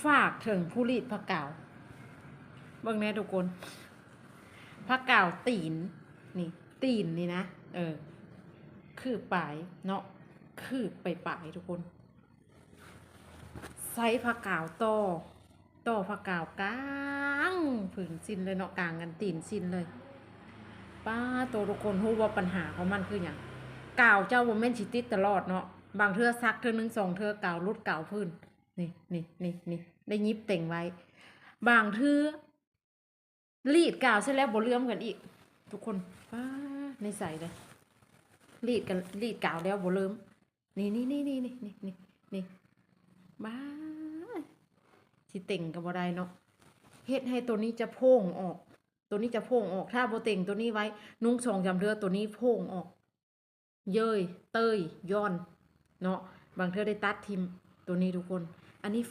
ຝາກເຖິງຜູ້ລີດຜ້າກາວ ເບິ່ງແດ່ທຸກຄົນ ຜ້າກາວຕີນ ນີ້ ຕີນນີ້ນະ ເອີ ຄືບປາຍເນາະ ຄືບປາຍໆ ທຸກຄົນ ໃຊ້ຜ້າກາວຕໍ່ ຕໍ່ຜ້າກາວກາງຜືນສິ້ນເລີຍເນາະ ກາງອັນຕີນສິ້ນເລີຍ. ປ້າໂຕ ທຸກຄົນຮູ້ບໍ່ ປັນຫາຂອງມັນຄືຫຍັງ? ກາວເຈົ້າບໍ່ແມ່ນຊິຕິດຕະຫຼອດເນາະ ບາງເທື່ອຊັກເທື່ອໜຶ່ງສອງເທື່ອ ກາວຫຼຸດ ກາວຜືນ. ນີ້ ນີ້ ນີ້ ນີ້ ໄດ້ຫຍິບເຕັງໄວ້ ບາງເທື່ອ ລີດກາວເສັດແລ້ວບໍ່ເຫຼື້ອມກັນອີກ ທຸກຄົນ. ປ້າ ນິໄສເດ້ ລີດກັນ ລີດກາວແລ້ວບໍ່ເລີ້ມ ນີ້ ນີ້ ນີ້ ນີ້ ນີ້ ນີ້ ນີ້ ບ້າ ຊິເຕັງກໍບໍ່ໄດ້ເນາະ ເຮັດໃຫ້ໂຕນີ້ຈະໂພງອອກ ໂຕນີ້ຈະໂພງອອກ ຖ້າບໍ່ເຕັງໂຕນີ້ໄວ້ ນຸ່ງສອງສາມເທື່ອ ໂຕນີ້ໂພງອອກ ເຍີ້ຍ ເຕີຍ ຢ່ອນ ເນາະ ບາງເທື່ອໄດ້ຕັດຖິ້ມ ໂຕນີ້ທຸກຄົນ. ອັນນີ້